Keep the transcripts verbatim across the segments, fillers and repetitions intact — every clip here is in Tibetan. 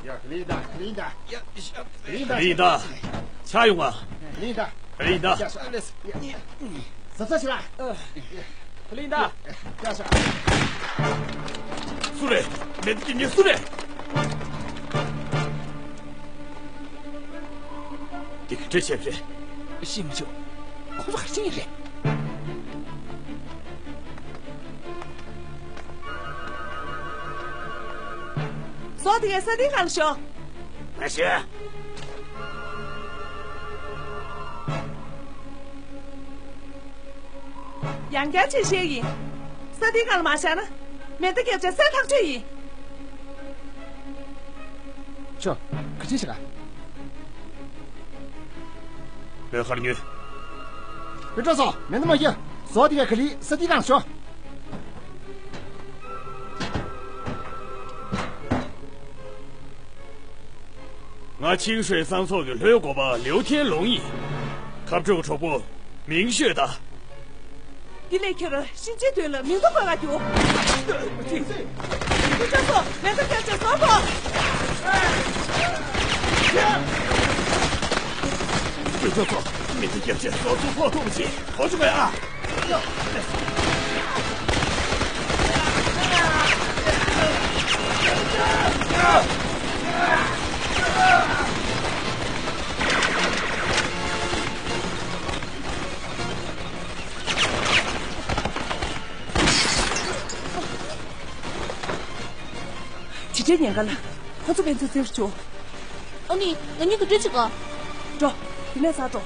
ལིན་ཏཱ། ལིན་ཏཱ། ལིན་ཏཱ། ལིན་ཏཱ། ཕྱག་ཡོང་ང་། ལིན་ཏཱ། ལིན་ཏཱ། ལིན་ཏཱ། གཟབ་གཟབ་བྱེད་ལ། ལིན་ཏཱ། སུ་རེད། མེ་མདའ་རྒྱག་མཁན་སུ་རེད། འདི་ག་འདྲ་བྱས་པ་རེད། ཤེས་མི་བྱུང་། ཁོ་ཚོ་ག་རེ་བྱེད་ཀྱི་རེད། ཟོག་དེ་གས་ས་དེའི་སྒང་ལ་ཤོག། མ་ཤོད། ཡང་བསྐྱར་ཅིག་བཤད་ཡིན། ས་དེའི་སྒང་ལ་མ་བཞག་ན། མེ་མདའ་བརྒྱབ་བྱས་བསད་ཐག་ཆོད་ཡིན། ཤོག། ག་ཅི་ཞིག་ག། ལོས་ཁར་ཉོན། བུ་ཕྲུག་ཚོ། མེ་མདའ་མ་རྒྱག། ཟོག་དེ་གས་ག་ལེར་ས་དེའི་སྒང་ལ་ཤོག། ང་ཆིང་ཧྲེ་སང་ཚོགས་ཀྱི་ལྷོའི་འགོ་པ་ལིའུ་ཐེན་ལུང་ཡིན། ཁ་དྲོ་གི་གྲོགས་པོ། མིང་ཤོད་དང་། འདི་ལས་ཁྱོད་ཤིན་ཅིན་དོན་ལ་མིང་ཐོ་འགོད་ག་རྒྱུ། ཁྱོད་ཚོ་མེ་མདའ་བརྒྱབ་བྱས་ཟོག་ཐོ། ཁྱོད་ཚོ་མེ་མདའ་བརྒྱབ་བྱས་ཟོག་ཐོ་ཕོག་ཐུབ་པ་ཞིག་གོ་བཅུག་གས་ཨ། ཇི་འདྲའི་ཉེན་ཁ་ལ། ཁོ་ཚོ་ཕན་ཚུན་བཙིར་བཅུག། ཨ་ནི། ང་གཉིས་ག་འདྲ་བྱེད་ག། འགྲོ། དེ་ནས་ཚར་འགྲོ།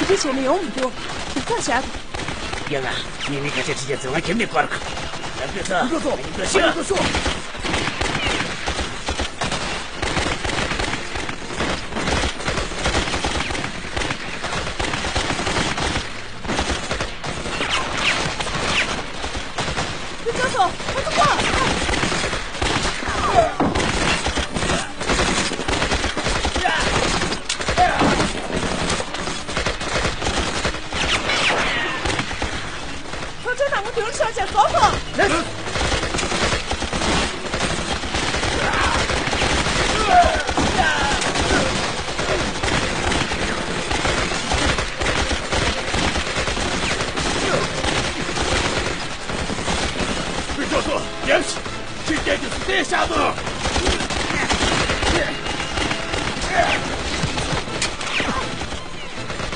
དེ་འདྲ་བྱས་ན་ཡོང་མི་འདུག། སྡུག་ཐག་བཞག་དང་། ཡང་ང་། ངས་མི་ཁ་ཤས་ཁྲིད་ཀྱང་ཚོད་ང་ཁྱིམ་ནས་བསྐོར། ལབ་དུས་ཚོ། ང་ཡིན་དུ་ཤོག། ཁྱོད་ཚོ་ནང་མ་མདུན་ཤོག་བྱས་ཟོག་ཐོ། ལེགས། བུ་ཕྲུག་ཚོ། ཡང་ཞིག་ཁྱོད་སྐད་དུ་བལྟས་བཞག་དང་།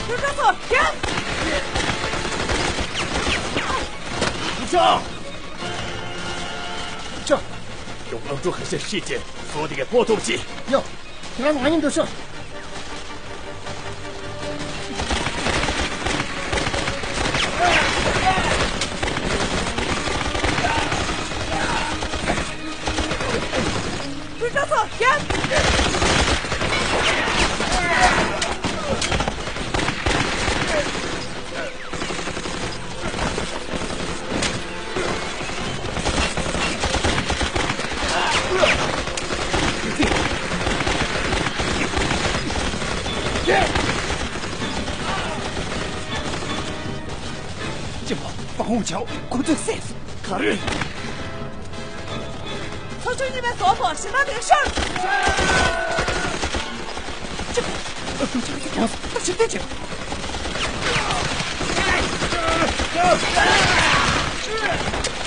བུ་ཕྲུག་ཚོ། ཡང་། བུ་ཕྲུག་ཅོ། ཡོང་། ཨ་འབྲུག་ཁ་ཤས་ཤི་རྗེས་ཟོག་དེ་གས་ཕོག་ཐུབ་ཅིག། ཡོ། ཁྱེད་རང་ང་གཉིས་འགྲོ་ཤོག། བུ་ཕྲུག་ཚོ་རྒྱབ། གཅེན་པོ། དཔའ་བོ་བྱའོ། ཁོ་ཚོས་བསད་སོང་། ག་རེ། ཚོ་ཆུང་གཉིས་པའི་ཟོག་ཐོ་ཞེ་དྲག་དེ་ཤོར། ཨ་ཁུ་ཆགས་ཀྱི་ཀྱང་ད་ཕྱིར་འཐེན་བྱེད།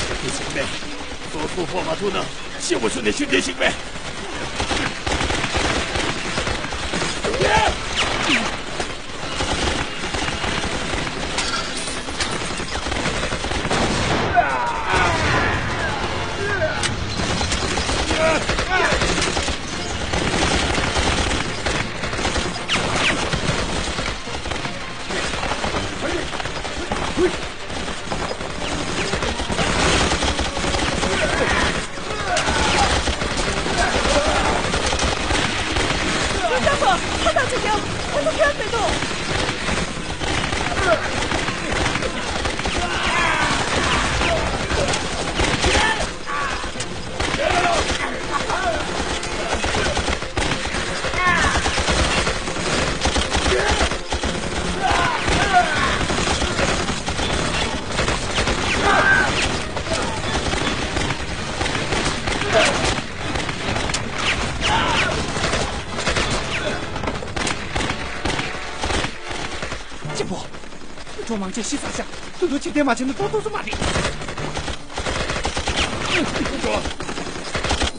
དེ་བྱས་པས། ཟོག་ཐོ་ཕོག་མ་ཐུབ་ན་ཤི་བ་ཤུ་ནས་ཤུ་འཐེན་ཞིག་པས། ཁྱོད་ཁྱོད་ཁྱོད་མི་འདུག་གཅེན་པོ། གྲོགས་མང་ཆེ་ཤི་ཚར་ཤག་ཏུ་ཏུ་ཕྱིར་འཐེན་མ་བྱས་ན་འགྲོ་ཐུབ་ས་མ་རེད།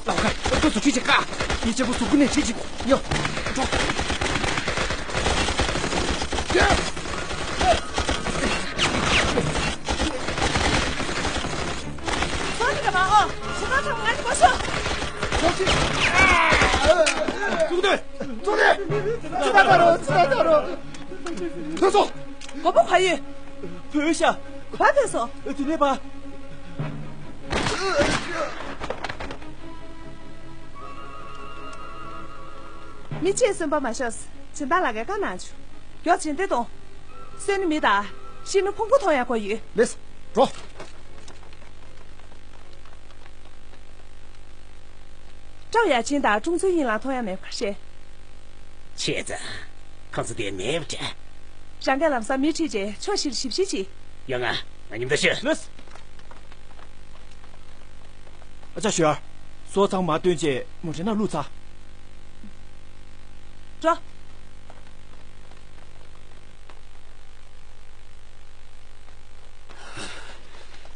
ལའོ་ཁ། ཁོ་ཚོ་ཁྲིད་ཅིག་ཀ་ངའི་གཅེན་པོ་གཟུགས་པོ་ནས་ཁྲིད་ཅིག་ཡོ། འགྲོ། ཚོགས་འདུ། ཚོགས་འདུ། ཚོགས་འདུ། ཚོགས་འདུ། ཚོགས་འདུ། ཚོགས་འདུ། མགོན་པོ་ག་ཡོད། བུད་ཤག་ག་པར་ཕེབས་སོང་། དེ་ནས་པ། མི་ཕྱིར་གསོན་པོ་མ་ཤོར། སྦྱིན་བདག་ལགས་ཀྱིས་བཀའ་གནང་བྱུང་། མགྱོགས་ཕྱིར་འཐེན་གཏོང་། གསོན་ནི་མི་དང་། ཤི་ནི་ཕུང་པོ་མཐོང་ཡག་དགོས་ཡོད། ལེགས། འགྲོ། ཀྲའོ་ཡ་ཆིན་དང་ཀྲུང་ཚུའུ་དབྱིན་ལགས་མཐོང་ཡག་མེད་པ་ཤེས། བྱས་ཙང་། ཁོང་ཚོ་འདིར་མེད་པ་འདྲ། རང་གིས་ལམ་སང་མི་ཁྲིད་རྗེས་ཕྱོགས་བཞིར་ཞིབ་བཤེར་གྱིས། ཡོང་ང་། ང་མཉམ་དུ་ཤོག་ལགས། ཨ་ཅག་ཞུ་ཡར། སོ་ཚང་མ་བཏོན་རྗེས་མོ་ཊའི་ནང་བླུགས་ཚར། འགྲོ།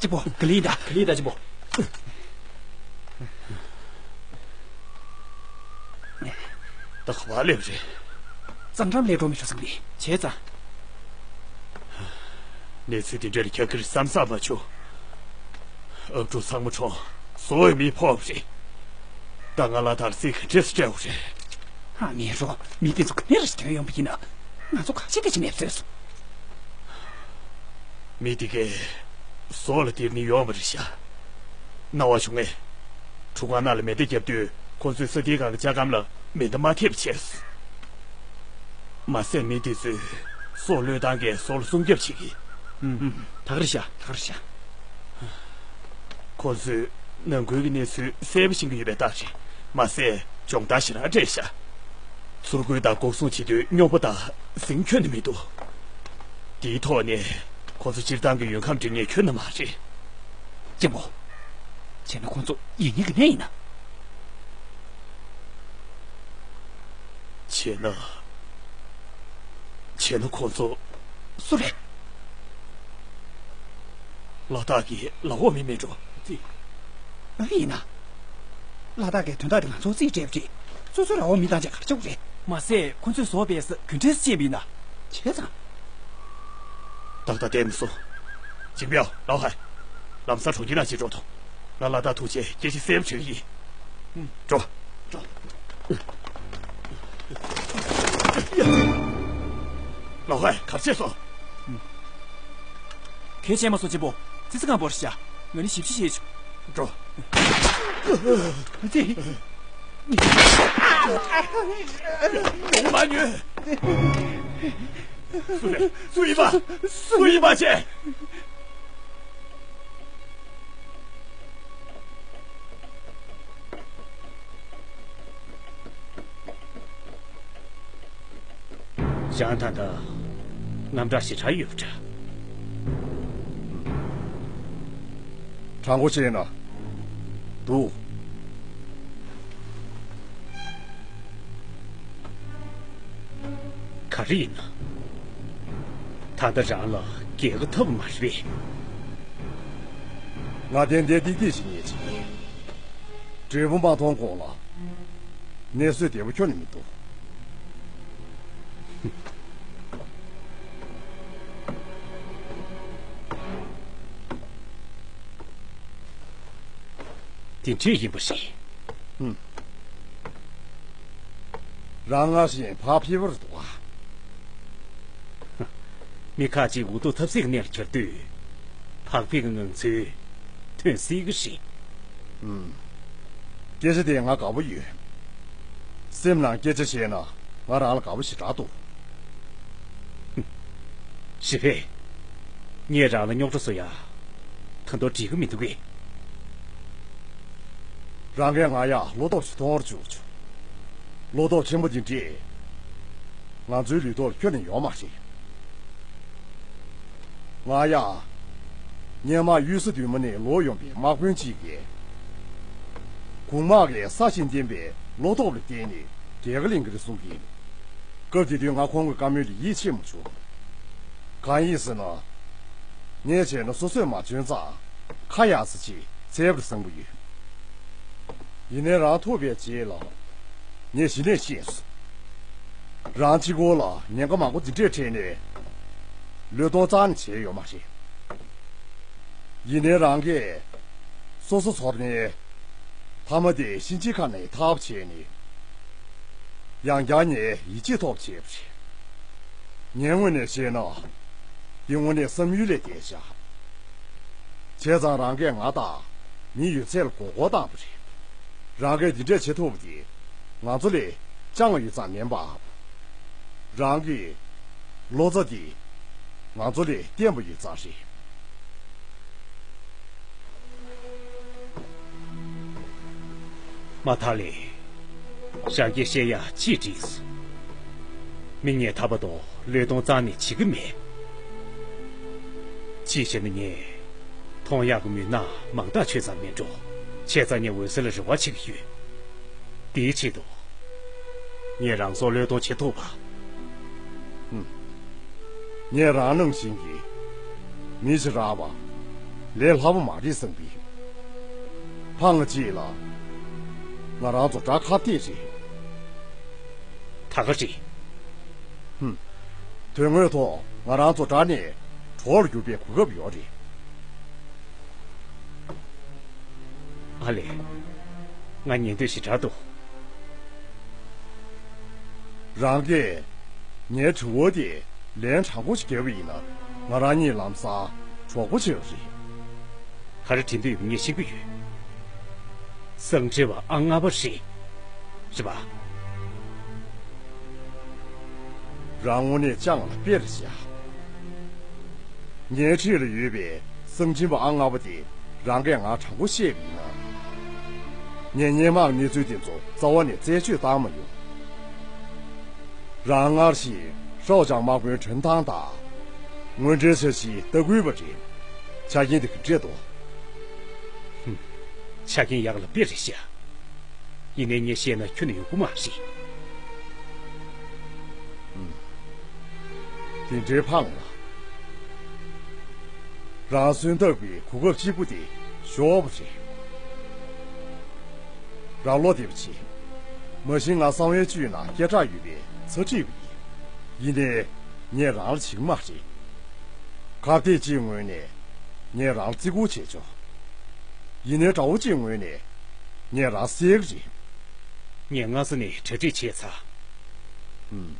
གཅེན་པོ། ག་ལེར་ཡིན་ད། ག་ལེར་ཡིན་ད་གཅེན་པོ། ད་ག་པར་སླེབས་རེད། ཙམ་འགྲམ་ལས་འགྲོ་མི་འགྲོ་བསམ་གི། བྱས་ཙང་། གནས་ཚུལ་འདི་འདྲ་ལ་རྒྱག་གི་རེད་བསམ་བསམ་མ་བྱུང་། ཨབ་ཕྲུག་ཚང་མ་གྲོངས། བཟོ་བའི་མི་ཕོག་པ་རེད། ད་ང་ལ་དར་སྲིད་ག་འདྲས་སེ་སྤྲད་དགོས་རེད། ཨ་མེ་རོ། མི་དེ་ཚོ་ག་ནས་ར་ཞིག་ཐོན་ཡོང་པ་ཡིན་ན། ང་ཚོ་ག་ཅི་ག་ཅི་མེད་བཟོས་སོང་། མི་དེ་གས་བཟོ་ལ་སྟེར་ནི་ཡོད་མ་རེད་ཤག་སྣང་བ་བྱུང་ངས། གྲུ་ཁ་ནང་ལ་མེ་མདའ་བརྒྱབ་དུས་ཁོ་ཚོའི་ས་ཐིག་སྒང་གི་ལྕགས་སྒམ་ལ་མེ་མདའ་མ་ཐེབས་བྱས། མ་ཟད་མི་དེ་ཚོས་སྲོག་བློས་བཏང་གིས་བཟོ་ལ་སྲུང་སྐྱོབ་བྱེད་ཀྱི། ཨུམ། ད་ག་རེད་ཤག་ད་ག་རེད་ཤག་ཁོ་ཚོས་ནང་ཁུལ་གྱི་གནས་ཚུལ་གསལ་པོ་ཤེས་ཀྱི་ཡོད་པའི་རྟགས་རེད། མ་ཟད་སྦྱོང་བརྡར་ཞེ་དྲག་སྤྲད་ཤག་ཚུར་རྒོལ་དང་འགོག་སྲུང་བྱེད་དུས་རྙོག་པ་དང་ཟིང་ཁྱོན་ནས་མི་འདུག་དེའི་ཐོག་ནས་ཁོ་ཚོ་སྤྱིར་བཏང་གི་ཡོད་ཁམས་འདྲེན་མཁན་ཁྱོན་ནས་མ་རེད། གཅེན་པོ། བྱས་ན་ཁོ་ཚོ་ཡིན་ངེས་ཀྱི་གནས་ཡིན་ན། བྱས་ན། བྱས་ན་ཁོ་ཚོ། སུ་རེད། ལ་དྭགས་ཀྱི་ལའོ་མི་མེད་འགྲོ། ཨ་ཡིན་ན། ལ་དྭགས་ཀྱི་དོན་དག་དེ་ང་ཚོ་རྩིས་སྤྲད་པ་རེད། སོ་སོའི་ར་བ་མི་བཏང་ཆ་ག་རེ་བྱེད་དགོས་རེད། མ་ཟད་ཁོ་ཚོས་བཟོ་པའི་ས་གུན་ཁྲན་སུ་ཅན་པ་ཡིན་ན། བྱས་ཙང་། ཏག་ཏག་བསྡད་མི་སོང་། ཇིང་པའོ། ལའོ་ཧའེ། ལམ་སང་གྲོང་ཁྱེར་ནང་ཕྱིར་འགྲོ་དང་། ང་ལ་དྭགས་ཐུག་རྗེས་སྐད་ཆ་གསལ་པོ་དྲི་གི་ཡིན། ཨུམ། འགྲོ། འགྲོ། ལའོ་ཧའེ། ག་རེ་བྱས་སོང་། གལ་ཆེ་མ་སོང་གཅེན་པོ། ཙི་ཙི་གང་བོར་ཤ། ང་ནི་ཞིབ་ཞིབ་བྱེད་ཆོག་འགྲོ། ཙི། ཡོང་མ་ཉོན། སུ་རེད། སུ་ཡིན་པ། སུ་ཡིན་པ་བྱས། ཞང་ཐང་ད་རྣམ་གྲངས་ཞེ་དྲག་ཡོད་པ་འདྲ། དྲང་པོ་བཤད་ན། འདུག་ག་རེ་ཡིན་ན། ད་ལྟ་རང་ལ་རྒྱལ་ཁ་ཐོབ་མ་རེད་པས། ང་ཏན་ཏན་ཏིག་ཏིག་ཞིག་ཉེས་ཅིག་ཡིན། འབྲས་བུ་མ་མཐོང་གོང་ལ། གནས་ཚུལ་བདེ་པོ་ཁྱོན་ནས་མི་འདུག་དེ་འདྲས་ཡིན་པ་རེད། ཧུམ། རང་སྔར་བཞིན་བག་ཕེབས་པོ་རེད་འདུག་ག་མི་ཁ་ཅིག་འུ་ཐུག་ཐབས་ཟད་ཀྱི་གནས་ལ་གྱུར་དུས། བག་ཕེབས་ཀྱི་ངང་ཚུལ་ཐོན་སྲིད་ཀྱི་རེད། ཨུམ། སྐད་ཆ་དེ་ང་དགའ་པོ་ཡོད། སེམས་ནང་སྐད་ཆ་བཤད་ན། ང་རང་ལ་དགའ་པོ་ཞེ་དྲག་འདུག། ཞི་ཕེ། ངས་རང་ལ་རྙོག་དྲ་བཟོ་ཡ། ད་དུང་འགྲིག་གི་མི་འདུག་གས། རང་གིས་ང་ཡ་བློ་སྟོབས་ཤིག་མཐོང་བར་བཅུག་བྱུང་། བློ་སྟོབས་ཆེན་པོ་འདི་འདྲས། ང་ཚོའི་ལུས་ཐོག་ལ་ཁྱོན་ནས་ཡོད་མ་རེད། ང་ཡ། སྔོན་མ་གཡུལ་ས་བདུན་མ་ནས་ལོག་ཡོང་པའི་དམག་དཔོན་གཅིག་གིས། གུང་དམག་གིས་ས་ཞིང་འདེམས་པའི་བློ་སྟོབས་ལ་བརྟེན་ནས་རྒྱལ་ཁ་ལེན་གྱི་རེད་གསུང་གི། སྐབས་དེ་དུས་ང་ཁོང་གི་བཀའ་མོལ་ལ་ཡིད་ཆེས་མ་བྱུང་། གང་ཡིན་ཟེར་ན། ངས་བྱས་ན་སོ་སོས་མ་འཇོན་ཙང་ཁ་ཡག་ས་ཅིག་བཙལ་བར་བཟང་པོ་ཡོད། ཡིན་ནའི་རང་ཐུག་པའི་རྗེས་ལ། ངས་གཞི་ནས་ཤེས་སོང་། རང་གཅིག་པོ་ལ་ཉེན་ཁ་མང་པོ་འདི་འདྲས་འཕྲད་ནས། བློས་གཏོང་རྩ་ནས་བྱས་ཡོད་མ་རེད། ཡིན་ནའི་རང་གིས་སོ་སོ་ཚོར་ནས། མཐའ་མ་དེ་གཤིན་རྗེའི་ཁ་ནས་ཐར་བ་བྱས་ནས། ཡང་བསྐྱར་ངས་ཡིད་ཆེས་ཐོབ་བྱས་པ་རེད། ངའི་ངོས་ནས་བཤད་ན། འདི་དངོས་གནས་བསམ་ཡུལ་ལས་འདས་ཤག། བྱས་ཙང་རང་གིས་ང་དང་མི་ཡོད་ཚད་ལ་མགོ་སྐོར་བཏང་བ་རེད། རང་གིས་འདི་འདྲས་བྱེད་ཐུབ་པ་དེ་ང་ཚོ་ལས་སྤྱང་བ་ཡོད་ཙང་མིན་པ། རང་གི་བློ་རྩ་དེ་ང་ཚོ་ལས་བརྟན་པ་ཡོད་ཙང་རེད། མ་ཐག་ལས། ཞང་གིས་བཤད་ཡ་ཅིག་འགྲིག་སོང་། མི་ངས་ཐར་པ་དང་བློས་གཏོང་རྩ་ནས་བྱེད་ཀྱི་མེད། ཅིའི་ཕྱིར་ན་ངས། མཐོང་ཡག་གི་མུན་ནག་མང་དག་ཆོད་ཙམ་མིན་འགྲོ། བྱས་ཙང་ངས་འོད་ཟེར་ལ་རེ་བ་བྱེད་ཀྱི་ཡོད། དེའི་ཆེད་དུ། ངས་རང་སྲོག་བློས་གཏོང་བྱེད་ཐུབ་པ། ཧུམ། ངས་རང་ནང་བཞིན་གྱི་མི་ཞིག་རག་པ་ལས་སླ་པོ་མ་རེད་བསམ་པའི། ཕངས་གཅིག་ལ་ང་རང་ཚོ་དགྲ་ཁ་གཏད་རེད། ད་ག་རེད། ཧུམ། དོན་དངོས་ཐོག་ང་རང་ཚོ་དགྲ་ནས་གྲོགས་ལ་གྱུར་པའི་གོ་སྐབས་ཡོད་རེད། ཨ་ལེ། ང་ཉན་འདོད་ཞེ་དྲག་འདུག། རང་གིས་ངའི་དྲི་བ་དེ་ལན་དྲང་པོ་ཞིག་བརྒྱབ་པ་ཡིན་ན་ང་རང་གཉིས་ལམ་སང་གྲོགས་པོ་བྱེད་པ་རེད། ག་རེ་དྲན་འདོད་ཡོད་པ་ངས་ཤེས་ཀྱི་ཡོད། གསང་ཁྲིད་པ་ཨ་ལྔ་པ་རེད། རེད་པ། རང་དངོས་གནས་སྤྱང་ལ་དཔེ་རེད་ཤག། ངའི་འཁྲིས་ལ་ཡོད་པའི་གསང་ཆེན་པ་ཨ་ལྔ་པ་དེ་རང་གིས་ང་དྲང་པོ་བཤད་པ་ཡིན་ན། ངས་སྔོན་མའི་གནས་ཚུལ་དེ་ཚོ་རྩ་བ་ནས་རྩད་གཅོད་བཏང་མ་མྱོང་། རང་སྔར་བཞིན་ཧྲའོ་ཅང་དམག་དཔོན་ཁྲིན་ཐང་དང་། དངོས་འབྲེལ་འཆར་གཞིའི་ལྟ་སྐུལ་བ་རེད། ཆ་རྐྱེན་དེ་ག་འདྲས་འདུག། ཧུམ། ཆ་རྐྱེན་ཡག་ལ་དཔེ་རེད་ཤག། ཡིན་ནའི་ངས་བཤད་ན་ཁྱོན་ནས་ཡོང་གི་མ་རེད། ཧུམ། དེ་འདྲའི་ཕངས་ལ། རང་གསོན་ཐབས་ཀྱི་གོ་སྐབས་གཅིག་པུ་དེ་ཤོར་བ་རེད། རང་བློ་བདེ་པོ་བྱེད། མ་གཞི་ང་གསང་བའི་བཅུད་ནང་སྐད་གྲགས་ཡོད་པའི་ཚ་ཁྲིད་པ་ཡིན། ཡིན་ནའི་ངས་རང་ལ་བྱེད་ཀྱི་མ་རེད། ཁ་གཏད་གཅིག་ངོས་ནས་ངས་རང་ལ་བརྩི་བཀུར་བྱེད་ཆོག། ཡིན་ནའི་དགྲ་བོ་གཅིག་ངོས་ནས་ངས་རང་བསད་ཀྱི་རེད། ངས་སྔ་ས་ནས་གྲ་སྒྲིག་བྱས་ཚར། ཧུམ།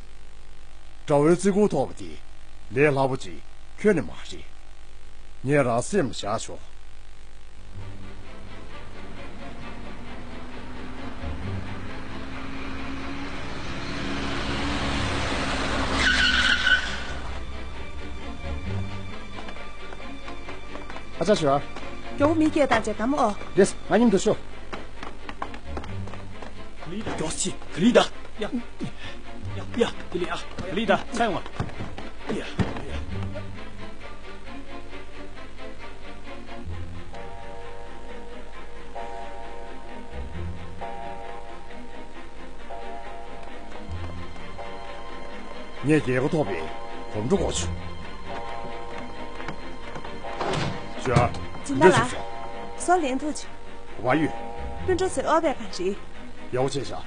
དགྲ་བོའི་བརྩི་བཀུར་ཐོབ་པ་དེ་ལས་སླ་པོ་ཅིག་ཁྱོན་ནས་མ་རེད། ངས་རང་སེམས་བཞག་ཆོག། ཨ་ཅག་ཞོ། མགྱོགས་པོ་མི་སྐད་བཏང་བྱས་གཏམ་ཨོ། རེད། ང་མཉམ་དུ་ཤོག། ག་ལི་ད་མགྱོགས་ཤིག། ག་ལི་ད། ཡ། ཡ། ཡ། ག་ལི་ཡ། ག་ལི་ད་ཚ་ཡོང་བ། ཡ། ཡ། ངས་རྒྱལ་ཁ་ཐོབ་པའི་གོམ་བགྲོད་འགོ་ཚུགས། ཞོ། སྦྱིན་བདག་ལགས། སོ་ལན་ཐུག་ཅིག། ག་པར་ཡོད། སྤུན་གྲོགས་ཚོའི་ཨོ་བས་ཕན་རེད། ཡག་པོ་བྱས་ཤག།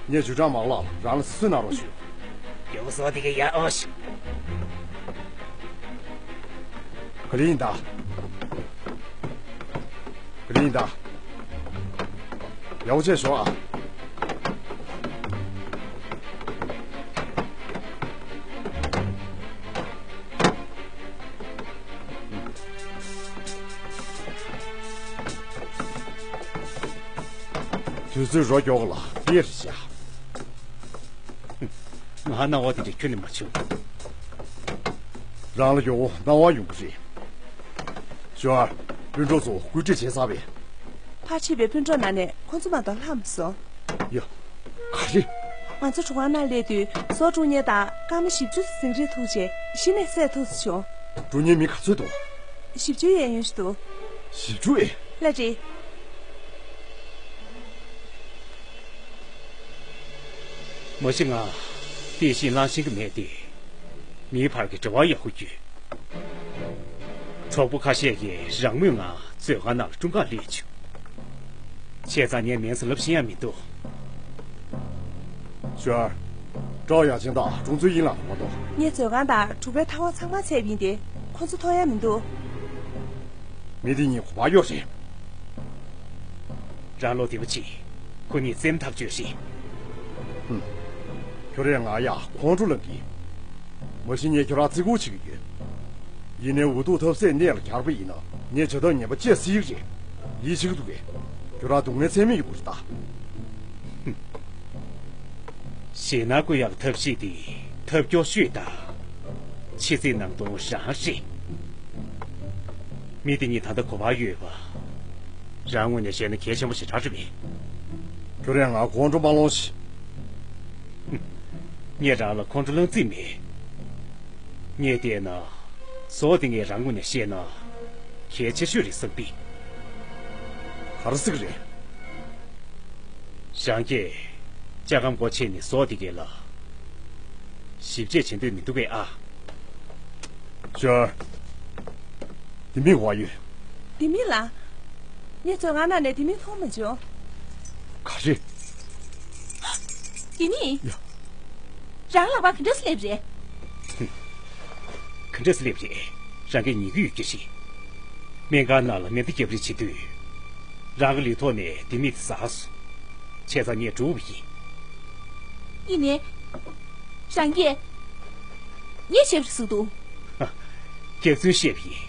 ངས་ཇུས་ཀྲང་མག་ལགས་ལ་རང་ལ་གཟིགས་གཟིགས་གནང་རོགས་ཞུ། ཡག་པོ་བཟོ་དེ་ག་ཡ་ཨོ་ཞིག། ག་ལེ་ཡིན་ད། ག་ལེ་ཡིན་ད། ཡག་པོ་བྱས་ཤོག་ཨ། དུས་ཚོད་རོ་མགྱོགས་ལ་དཔེ་རེད་ཤག། ང་སྣང་བ་དེ་འདྲ་ཁྱོན་ནས་མ་བྱུང་། རང་ལ་མགྱོགས་པོ་སྣང་བ་ཡོང་གི་རེད། ཞོར། སྤུན་གྲོགས་ཚོ་བཀོད་སྒྲིག་བྱས་ཚར་བས། ཕར་ཕྱིན་པའི་སྤུན་གྲོགས་ནང་ནས་ཁོང་ཚོ་མ་གཏོགས་ལྷག་མ་སོང་། ཡ། ག་རེ། ང་ཚོ་གྲུ་ཁང་ནང་སླེབས་དུས་ཟོག་དཀྲུག་མཁན་དང་སྐར་མ་བཞི་བཅུ་ཙམ་ཟིང་རིས་ཐུག་རྗེས་གཞི་ནས་བསད་ཐུབ་ཚར་བྱུང་། དཀྲུག་མཁན་མི་ག་ཚོད་འདུག་བཞི་བཅུ་ཡན་ཡོད་ཞིག་འདུག་བཞི་བཅུ་ཨེ། ལ་རེད། མ་གཞི་ང་བལྟས་ཤིང་བླངས་ཤིང་གི་མེད་དེ། མིའི་བར་གྱི་འབྲེལ་བ་ཡག་པོ་བརྒྱུད། གྲོགས་པོ་ཁ་ཤས་ཀྱིས་རང་མོས་ངང་མཛོད་ཁང་ནང་ལ་དཀྲུག་ཁར་སླེབས་བྱུང་། བྱས་ཙང་ངས་མིང་ཙམ་ལབ་ཤེས་ཡ་མི་འདུག་ཞོར། ཀྲའོ་ཡ་ཆིང་དང་ཀྲུང་ཚུན་དབྱིང་ལགས་མ་གཏོགས། ངས་མཛོད་ཁང་དང་གྲུ་ཁའི་ཐག་པ་ཚང་མ་བཙལ་བ་ཡིན་ཏེ། ཁོང་ཚོ་མཐོང་ཡ་མི་འདུག་མི་དེ་གཉིས་ག་པར་ཡོད་རེད། རང་བློ་བདེ་པོ་བྱེད། ཁོ་གཉིས་བཙན་ཐག་ཆོད་རེད། ཧུམ། ཁྱོད་རས་ང་ཡ་ཁོང་ཁྲོ་ལངས་གི། མ་གཞི་ངས་ཁྱོད་རང་བརྩི་བཀུར་བྱེད་ཀྱི་ཡོད། ཡིན་ནའི་འུ་ཐུག་ཐབས་ཟད་གནས་ལ་གྱར་པ་ཡིན་ན་ངས་བྱ་ཐབས་ངན་པ་སྤྱད་སྲིད་ཀྱི་རེད། ཡིད་ཆེས་ཀྱི་འདུག་གས། ཁྱོད་རང་སྡུག་བསྔལ་ཚད་མེད་ཡོང་གི་རེད་ད། ཞེད་སྣང་སྐུལ་ཡག་ཐབས་ཤེས་དེ་ཐབས་སྐྱོ་ཤོས་དང་། ཆེ་ཚིག་ནང་དོན་རང་རེད། མི་དེ་གཉིས་ད་ལྟ་ག་པར་ཡོད་པ། རང་ངོས་ནས་བཤད་ན་གལ་ཆེན་པོ་ཞེ་དྲག་རེད་པས། ཁྱོད་རས་ང་ཁོང་ཁྲོ་མ་སློང་ཞིག་ངས་རང་ལ་ཁོང་ཁྲོ་ལངས་རྩིས་མེད། ངས་བལྟས་ན། ཟོག་དེ་ངས་རང་ངོས་ནས་བཤད་ན། གལ་ཆེ་ཤོས་རེད་བསམ་གི། ག་རེ་ཟེར་གི་རེད། རང་གིས་ལྕགས་སྒམ་སྒོ་ཕྱེ་ནས་ཟོག་དེ་གས་ལ་ཞིབ་དཔྱད་བྱེད་འདོད་མི་འདུག་གས་ཨ། ཞོར། དེ་མིན་བ་ཡོད། དེ་མིན་ལ། ངས་མཛོད་ཁང་ནང་ནས་དེ་མིན་མཐོང་མ་བྱུང་། ག་རེ། དེ་མིན། ཡ། རང་ལག་པ་ག་འདྲས་སླེབས་རེད། ག་འདྲས་སླེབས་རེད། རང་གིས་ཉན་གྱི་ཡོད་ཀྱི་རེད། སྨན་ཁང་ནང་ལ་མེ་མདའ་རྒྱབ་རེས་བྱེད་དུས། རང་གི་ལུས་ཐོག་ནས་དེ་མིན་དེ་ཟགས་སོང་། བྱས་ཙང་ངས་བཀྲུས་པ་ཡིན། ཡིན་ནའི། རང་གིས། ངས་བྱས་པ་རེད་ཟེར་འདུག་སྐྱག་རྫུན་བཤད་པ་ཡིན།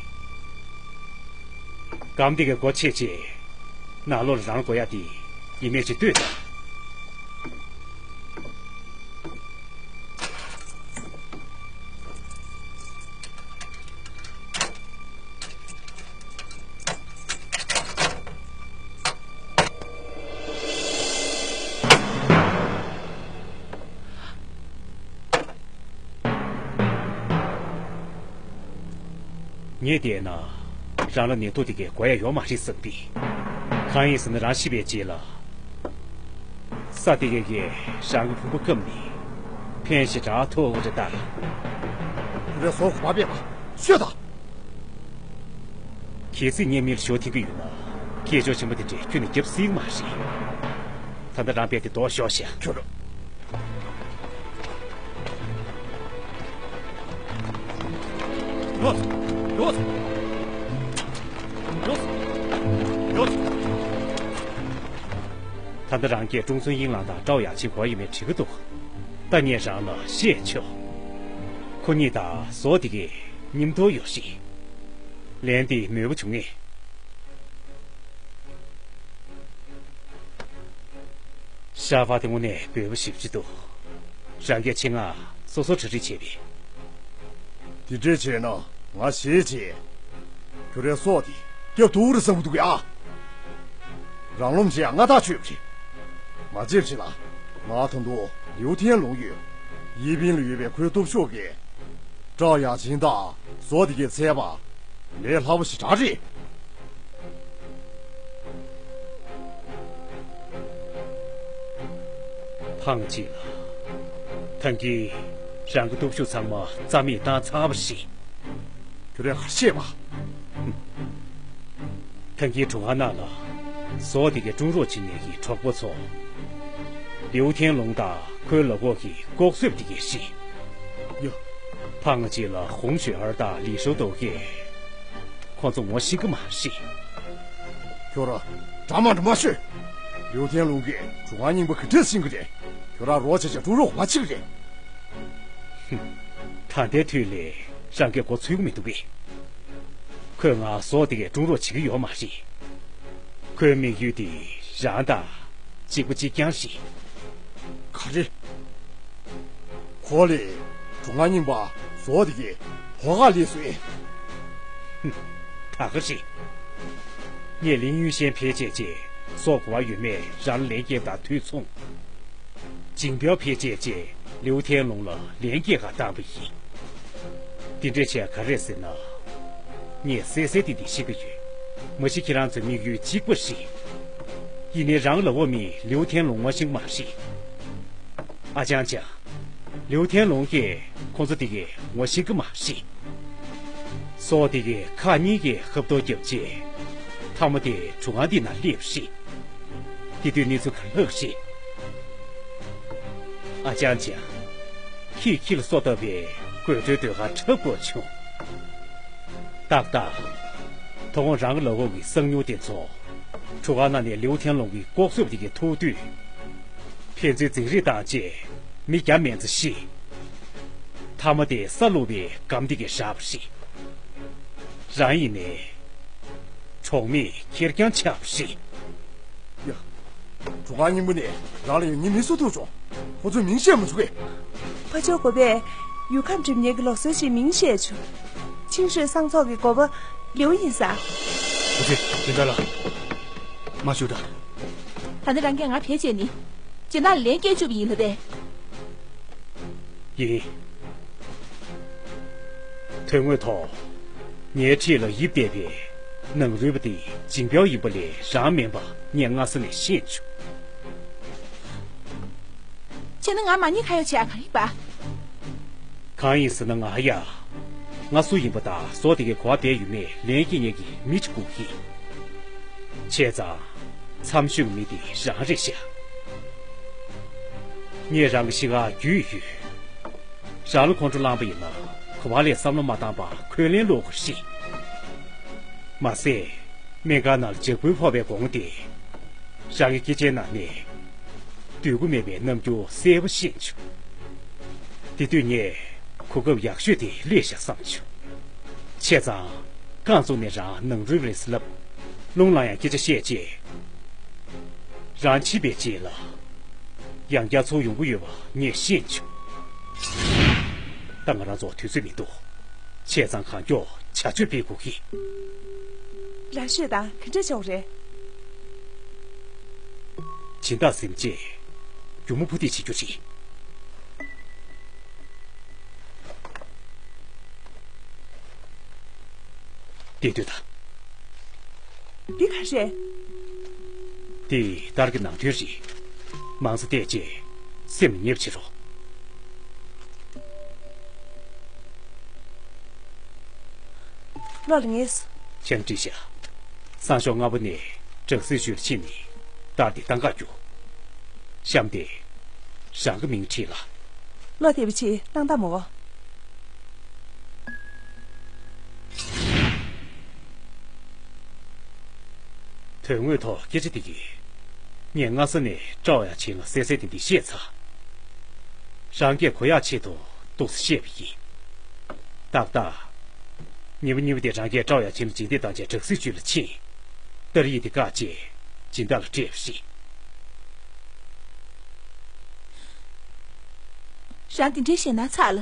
སྒམ་དེ་གའི་སྒོ་ཕྱེ་བྱས། ནང་ལོགས་ལ་རང་དགོས་ཡ་དེ་ཡིན་མིན་ཅིག་ལྟོས་དང་། ངས་བལྟས་ན། རང་ལ་ནད་ཐོག་དེ་གའི་འགོས་ཡ་ཡོད་མ་རེད་བསམ་གི། གང་ཡིན་ཟེར་ན་རང་ཤི་བའི་རྗེས་ལ། ས་དེ་གའི་གིས་རང་གི་ཕུང་པོ་བསྐམས་ནས། ཕན་ཞེ་དྲག་ཐོགས་འོ་རེད་ད། ཁྱོད་རའི་སོ་གོ་བ་པས་པ་ཤོད་ད། གལ་སྲིད་ངས་མི་ལ་ཞོ་འཐེན་གི་ཡོད་ན། སྐད་ཅོར་ཆེན་པོ་དེ་འདྲས་ཁྱོན་ནས་རྒྱབ་སྲིད་མ་རེད། ད་ལྟ་རང་དཔེ་དེ་ལྡོག་ཤོག་ཤག་ཁྱོད། ཡོད། ཡོད། ཡོད། ད་ལྟ་རང་གིས་ཀྲུང་ཚུན་དབྱིང་ལགས་དང་ཀྲའོ་ཡ་ཆིན་ག་པར་ཡོད་མེད་དྲི་གི་འདུག་ད་ངས་རང་ལ་བཤད་ཆོག་ཁོ་གཉིས་དང་ཟོག་དེ་གའི་མཉམ་དུ་ཡོད་ཤིག་ལན་དེ་མོས་པོ་བྱུང་ངས། ཤ་བ་དེ་དངོས་གནས་འབོལ་པོ་ཞེ་པོ་ཅིག་འདུག་རང་གིས་ཆེད་མངགས་སོ་སོར་གྲ་སྒྲིག་བྱས་པས། དེ་འདྲས་བྱས་ན་ང་ཞེད་བྱས། ཁྱོད་རའི་སྲོག་དེ་སྐྱོབ་ཐུབ་རེད་བསམ་གྱི་འདུག་ཡ། རང་རློམ་བྱེད་ཡ་སྔ་ཐག་ཆོད་པ་རེད། མ་བརྗེད་པ་བྱེད་ལ། ང་ད་དུང་ལིའུ་ཐན་ལུང་ཡོད། ཡེ་ཕིན་ལ་ཡོད་པའི་ཁོའི་སྟོབས་ཤུགས་ཀྱིས། ཀྲའོ་ཡ་ཆིན་དང་ཟོག་དེ་གའི་ཚད་པ། ལས་སླ་པོ་ཞེ་དྲག་རེད། ཕངས་ཅིག་ལ། ཐང་གིས་རང་གི་སྟོབས་ཤུགས་ཚང་མ་རྩ་མེད་བཏང་ཚར་བ་རེད། ཁྱོད་རས་ག་རེ་བཤད་པ། ཐང་གིས་གྲུ་ཁ་ནང་ལ་ཟོག་དེ་གའི་དཀྲུག་རོགས་བྱེད་མཁན་གྱི་གྲོགས་པོ་ཚོ། ལིའུ་ཐན་ལུང་དང་ཁོའི་ལག་འོག་གི་ལྐོག་གསོད་དེ་གའི་རེད། ཡ། ཕངས་ཅིག་ལ་ཧོང་ཞུས་ཨར་དང་ལི་ཧྲོ་ཏོ་གིས། ཁོང་ཚོ་ངོ་ཤེས་ཀྱི་མ་རེད། ཁྱོད་ར་འདྲ་མ་འདྲ་མ་ཤོད། ལིའུ་ཐན་ལུང་གིས་གྲུ་ཁ་རྙིང་པ་ག་འདྲས་ཟིན་གི་རེད། ཁྱོད་ར་རོགས་བྱས་བྱས་དཀྲུག་རོགས་ག་པར་བྱེད་གི་རེད། ཧུམ། ད་ལྟའི་དུས་ལ་རང་གིས་མགོ་ཚོད་ཀྱི་མི་འདུག་གས། ཁོས་ང་ཟོག་དེ་གའི་དཀྲུག་རོགས་བྱེད་ཀྱི་ཡོད་མ་རེད། ཁོའི་དམིགས་ཡུལ་དེ་རང་དང་གཅིག་པ་གཅིག་རྐྱང་རེད། ག་རེ། ཧོ་ལེ། གྲུ་ཁང་རྙིང་པ་ཟོག་དེ་གའི་ཧོ་ཁ་ལས་སོ་ཨེ། ཧུམ། ད་ག་རེད། ངས་ལིན་ཡུན་ཤན་བེད་སྤྱད་རྗེས་ཟོག་ག་པར་ཡོད་མེད་རང་ལ་ལན་སྐྱེལ་དང་དུས་མཚུངས། ཇིང་པའོ་བེད་སྤྱད་རྗེས་ལིའུ་ཐན་ལུང་ལ་ལན་སྐྱེལ་ག་བཏང་བ་ཡིན། འདི་འདྲ་བྱས་ག་རེ་ཟེར་ན། ངས་གསལ་གསལ་ཏིག་ཏིག་ཤེས་ཀྱི་ཡོད། མ་གཞི་ཁྱེད་རང་ཚོའི་དམིགས་ཡུལ་གཅིག་པ་རེད། ཡིན་ནའི་རང་ལ་འོ་མི་ལིའུ་ཐན་ལུང་ངོ་ཤེས་ཀྱི་མ་རེད། ཨ་ཅང་ཅང་། ལིའུ་ཐན་ལུང་གིས་ཁོང་ཚོ་དེ་གའི་ངོ་ཤེས་ཀྱི་མ་རེད། ཟོག་དེ་གའི་ཁག་གཉིས་ཀྱིས་ཁ་བརྡ་བརྒྱབ་རྗེས། མཐའ་མ་དེ་གྲུ་ཁང་འདི་ན་སླེབས་པ་རེད། དེ་དུས་གནས་ཚུལ་ག་རེ་ལྷག་རེད། ཨ་ཅང་ཅང་། ཁྱེད་ཁྱི་ལ་སོ་བཏབ་པའི་དགོད་བྲོའི་ཟློས་གར་འཁྲབ་དགོས་བྱུང་། ཏག་ཏག། དོ་དགོང་རང་གི་ལག་འོག་གི་གསང་ཉུལ་དེ་ཚོ། གྲུ་ཁ་ནང་ནས་ལིའུ་ཐན་ལུང་གི་ལྐོག་གསོད་པ་དེ་གའི་ཐུག་དུས། ཕན་ཚུན་འཛིང་རེས་བཏང་རྗེས་མི་བརྒྱ་མན་ཙམ་ཤི། མཐའ་མ་དེ་ས་བླུགས་པའི་སྒམ་དེ་གའི་བཞག་པ་རེད། རང་ཡིན་ནའི། གྲོགས་མེད་ཁེར་རྐྱང་ཆགས་པ་རེད། ཡ། གྲུ་ཁ་རྙིང་པ་ནས་རང་ལ་ཡང་ཉེས་མི་སུ་ཐུག་བྱུང་། ཁོ་ཚོས་མིང་བཤད་མ་བཅུག་གས། ཕ་ཇོ་དགོན་པས་ཡུལ་ཁམས་སྒྲིབ་ཉེ་གི་ལུགས་སྲོལ་ཞིག་མིང་བཤད་བྱུང་། ཆིང་ཧྲུའེ་སང་ཚོགས་ཀྱི་དགོན་པ་ལིའུ་ཡིན་ས། ཨུ་ཙི། སྦྱིན་བདག་ལགས། མ་བཞུགས་དང་། ད་ནི་རང་གིས་ང་བེད་སྤྱད་ནི། སྦྱིན་བདག་ལ་ལན་སྐྱེལ་བཅུག་པ་ཡིན་ལ་པས། ཡིན། དོན་དངོས་ཐོག་ངའི་འཁྲིས་ལ་ཡིབ་བསྡད་པའི་ནང་རུལ་པ་དེ་ཇིང་པའོ་ཡིན་པ་ལས་རང་མིན་པ་ངས་སྔ་ས་ནས་ཤེས་བྱུང་། བྱས་ན་ང་མ་ཉེས་ཁ་གཡོགས་བྱས་ཨ་ག་རེ་ཡིན་པ། གང་ཡིན་ཟེར་ན་ང་ཡ། ང་སུ་ཡིན་པ་དང་ཟོག་དེ་གའི་གོ་བ་བསྡད་ཡོད་མེད་ལན་སྐྱེལ་མཁན་གྱི་མི་གཅིག་དགོས་ཀྱི། བྱས་ཙང་། མཚམས་ཤུལ་གྱི་མི་དེ་རང་རེད་ཤག་ངས་རང་གི་གཤིས་ཀ་རྒྱུས་ཡོད། རང་ལ་ཁོང་ཁྲོ་ལངས་པ་ཡིན་ན་གོ་བ་ལས་བསམ་བློ་མ་བཏང་པར་འཁོན་ལན་སློག་དགོས་རེད། མ་ཟད། སྨན་ཁང་ནང་ལ་ལྗགས་འབུལ་ཕོག་པའི་གོང་དེ། རང་གི་སྐེ་ཆའི་ནང་ནས། སྡོད་དགོས་མེད་པའི་རྣམ་འགྱུར་གསལ་པོ་ཤེས་བྱུང་། དེ་དུས་ངས་གོ་སྐབས་ཡག་ཤོས་དེ་སླེབས་ཤག་བསམ་བྱུང་། བྱས་ཙང་། རྐང་བཙུགས་ནས་རང་ནང་རུལ་རེད་ཟེར་ལབ། རླུང་ལངས་ཡང་སྐད་ཆ་བཤད་རྗེས། རང་འཕྱིས་པའི་རྗེས་ལ། ཡང་བསྐྱར་ཚུར་ཡོང་གི་ཡོད་པ་ངས་ཤེས་བྱུང་། ད་ང་རང་ཚོ་དུས་ཚོད་མི་འདུག་བྱས་ཙང་གང་མགྱོགས་བྱ་སྤྱོད་སྤེལ་དགོས་ཀྱི། རང་ཤོད་དང་ག་འདྲ་བྱུང་རེད། སྦྱིན་བདག་གཟིམ་རྗེས། མགྱོགས་མོ་ཕུ་ཐེངས་བྱེད་རྒྱུ་རེད། འདི་ལྟོས་དང་། འདི་ག་རེད། འདི་ལྟར་གྱི་ནང་དོན་རེད། མང་ཙམ་བལྟས་རྗེས་སེམས་ཉེ་བར་བྱེད་རོགས། བློ་ལ་ངེས། ཁྱེད་བྲིས་ཤག་སང་ཞོགས་སྔ་པོ་ནས་དྲག་སྲིད་ཅུས་ལ་ཕྱིན་ནས་རྟགས་དེ་བཏང་ག་རྒྱུགས། གཤམ་དེ། རང་གི་མིང་བྲིས་ལ། བློ་བདེ་པོ་བྱེད་བཏང་དང་མོ། དོན་དངོས་ཐོག་སྐད་ཆ་དེ་གིས། ངས་སྔ་ས་ནས་ཀྲའོ་ཡ་ཆིན་ལ་གསལ་གསལ་ཏིག་ཏིག་བཤད་ཚར། རང་སྐད་གོ་ཡག་ཆེད་དུ་ཏོག་ཙམ་བཤད་པ་ཡིན། ཏག་ཏག་ཉི་མ་གཉིས་པ་དེ་རང་སྐད་ཀྲའོ་ཡ་ཆིན་ལ་རྗེས་འདེད་བཏང་རྗེས་དྲག་སྲིད་ཅུས་ལ་ཕྱིན། ཏར་ཡིག་དེ་བཀག་རྗེས་སྦྱིན་བདག་ལ་སྤྲད་པ་རེད། རང་དེ་འདྲའི་ཞེད་སྣང་ཚ་ལ།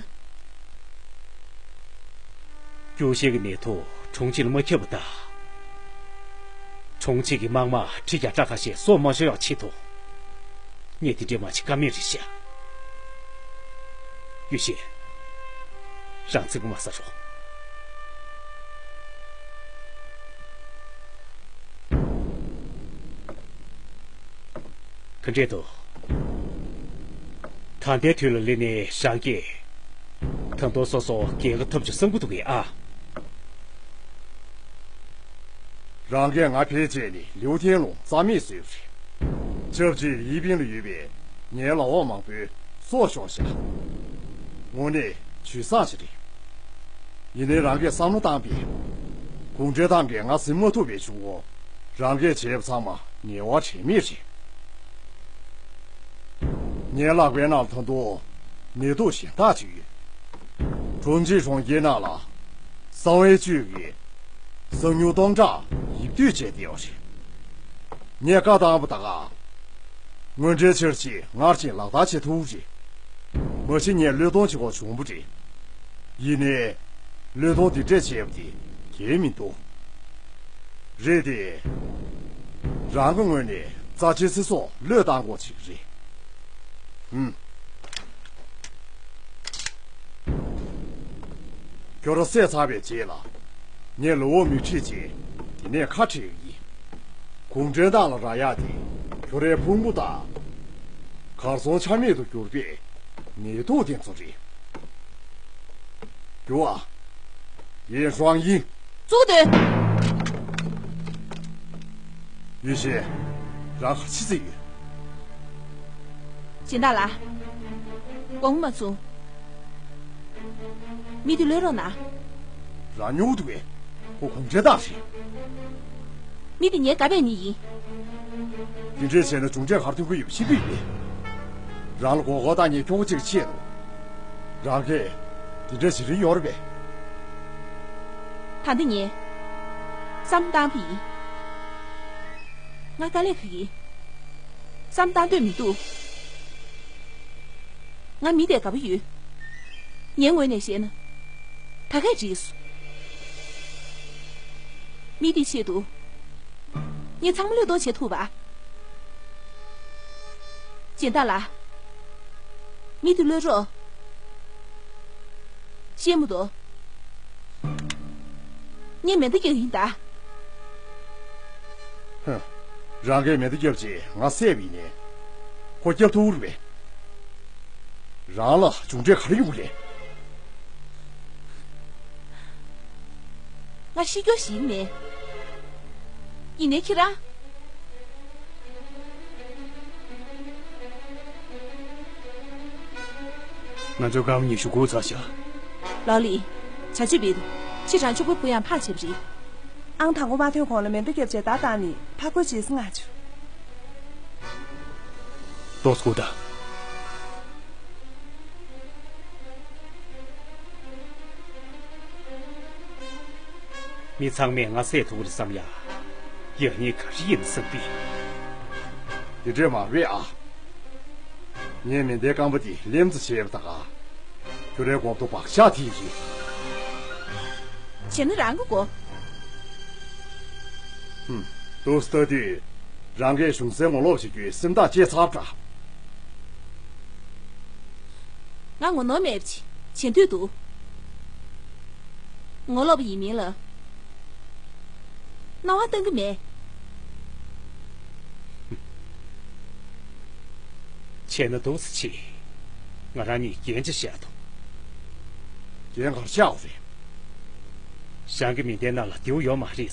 སྐྱོ་ཤས་ཀྱི་ནད་དུག་གྲོང་ཁྱེར་ལ་མ་ཁྱབ་པ་དང་། གྲོང་ཁྱེར་གྱི་དམག་དམངས་ཁྲི་བརྒྱ་ཕྲག་ཁ་ཤས་སྲོག་མ་ཤོར་ཡག་ཆེད་དུ། ངས་དེ་འདྲའི་མ་བྱེད་ཀ་མེད་རེད་ཤག་ཡུས་ཤིན། རང་ཚིག་པ་མ་ཟ་རོགས། ག་འདྲས་འདུག་ད་ལྟའི་དུས་ལ་སླེབས་ནས་རང་གིས། ད་དུང་སོ་སོ་རྒྱལ་ཁ་ཐོབ་ཆོག་བསམ་གྱི་འདུག་གས་ཨ། རང་གིས་ང་ཕལ་ཆེར་ནི་ལིའུ་ཐན་ལུང་རྩ་མེད་བཟོས་པ་རེད། ཆབས་ཅིག་ཡིན་པིན་ལ་ཡོད་པའི་ངའི་ལག་འོག་མང་པོའི་སྲོག་ཤོར་ཤག་དངོས་གནས་ཇུས་བཟང་ཞིག་རེད། ཡིན་ནའི་རང་གིས་བསམ་བློ་བཏང་པས། གུང་ཁྲན་ཏང་གིས་ང་ཟིན་མ་ཐུབ་པའི་གཞུག་གུ། རང་གིས་བྱས་པ་ཚང་མ་ངེས་པར་དྲན་མེད་རེད། ངའི་ལག་པའི་ནང་ད་དུང་ནད་དུག་གཞན་དག་ཅིག་ཡོད། ཁྲུང་ཆིང་གྲོང་ཁྱེར་ནང་ལ་གསང་བའི་བཅུད་ཀྱིས་གསང་ཉུལ་སྟོང་ཕྲག་ཡིབ་སྡོད་བྱས་བསྡད་པ་རེད། ངས་བཀའ་བཏང་བ་ད་ག་དངོས་འབྲེལ་ཕྱིར་ཕྱིན་སྔར་བཞིན་ལག་བསྟར་བྱེད་ཐུབ་རེད། མ་གཞི་ངས་བློས་གཏོང་བྱེད་དགོས་བྱུང་བ་རེད། ཡིན་ནའི། བློས་གཏོང་འདི་འདྲས་བྱས་པ་དེ་འགལ་མི་འདུག་རེད་དེ། རང་གི་ངོས་ནས་རྩ་ཆེའི་ཚེ་སྲོག་བློས་བཏང་དགོས་ཅིག་རེད། ཨུམ། ཁྱོད་རང་བསད་ཚར་བའི་རྗེས་ལ། ངས་ལོ་འོག་མི་ཁྲིད་ཅིང་དེ་ནས་ཁ་བྲལ་གི་ཡིན། གུང་ཁྲན་ཏང་ལ་རག་ཡག་དེ་ཁྱོད་རའི་ཕུང་པོ་དང་། གར་སོང་ཆ་མེད་དུ་གྱུར་པའི་ནད་དུག་དེ་ཚོ་རེད། རྒྱུ་བ། ཡིན་ཧྲང་ཡིན། བཙུགས་དོན། ཡུལ་ཤེས། རང་ག་ཕྱི་ཚེ་ཡོད། སྦྱིན་བདག་ལགས། དགོངས་མ་ཚོམས། མི་དེ་གློད་རོགས་གནང་། རང་ཉོ་གི་འདུག་གས། ཁོ་གུང་ཁྲན་ཏང་རེད། མི་དེ་ངའི་དགའ་བའི་མི་ཡིན། དེ་འདྲས་བྱས་ན་གྱོང་ཁྲན་ག་རེ་ཐོན་གྱི་ཡོད་པ་ཤེས་ཀྱི་ཡོད་པས། རང་ལ་མགོ་སྐོར་བཏང་མཁན་ཁྱོ་ག་གཅིག་གི་ཆེད་དུ། རང་གིས་དེ་འདྲས་བྱེད་རིན་ཡོད་རེད་པས། ད་ལྟ་ངས་བསམ་བཏང་བ་ཡིན། ང་དཀའ་ལས་ཁག་གི། བསམ་བཏང་འདོད་མི་འདུག་ང་མི་དེ་དགའ་པོ་ཡོད། ངའི་ངོས་ནས་བཤད་ན། ད་གས་འགྲིག་སོང་། མི་དེའི་ཆེད་དུ། ངས་ཚང་མ་བློས་གཏོང་བྱེད་ཐུབ་པ། སྦྱིན་བདག་ལགས། མི་དེ་གློད་རོགས། ཤེས་མི་འདུག་ངས་མེ་མདའ་རྒྱག་ཡིན་ད། ཧུམ། རང་གིས་མེ་མདའ་བརྒྱབ་རྗེས་ང་བསད་པ་ཡིན་ནའི། ཁོ་སྐྱོབ་ཐུབ་རེད་པས། རང་ལ་གྱོང་ཁྲན་ག་རེ་ཡོང་གི་རེད། ང་ཤི་སྐྱོ་ཞིག་མེད། ཡིན་ནའི་ཁྱེད་རང་། ང་ཚོའི་སྐར་མ་ཉི་ཤུ་དགུ་ཚར་ཤག་ལའོ་ལི། བྱ་སྤྱོད་སྤེལ་འདུག་ཁྱེད་རང་ཕྱུག་པོའི་བུ་ཡང་ཕར་བྱེད་པ་རེད། ཨང་དང་པོ་མ་ཐོན་གོང་ལ་མེ་མདའ་བརྒྱབ་བྱས་བརྡ་བཏང་ནས་ཕར་རྒོལ་བྱེད་སྲིད་ང་ཆུ། ཏོག་ཙམ་སྒུག་དང་། མི་ཚང་མས་ང་བསད་ཐུབ་ཀྱི་རེད་བསམ་ཡ། ཡག་ཉེས་ག་རེ་ཡིན་བསམ་པས། དེ་འདྲས་མ་རེད་ཨ། ངས་མེ་མདའི་རྐང་པ་དེ་ལེམ་ཙམ་བྱས་པ་ད་ག་ཁྱོད་རའི་མགོ་ཐོག་བག་ཆགས་དེ་རེད། བྱས་ན་རང་གི་མགོ། ཧུམ། འདུག་སེ་ལྟ་དུས་རང་གིས་གཞུང་སའི་ངོ་ལོག་བྱེད་རྒྱུའི་སེམས་ཐག་བཅད་ཚར་འདྲ། ང་ངོ་ནོར་མེད་པ་ཅིག་བྱེད་འདོད་འདུག་ངོ་ལོག་པ་ཡིན་མིན་ལ་སྣང་བ་གཏང་གི་མེད། བྱས་ན་འདུག་སེ་བྱེད། ང་རང་གཉིས་འགན་ཆ་བཞག་ཐུབ། འགན་ག་རེ་བཞག་དགོས་རེད། ཞང་གི་མི་སྡེ་ནང་ལ་རྡེའུ་ཡོད་མ་རེད།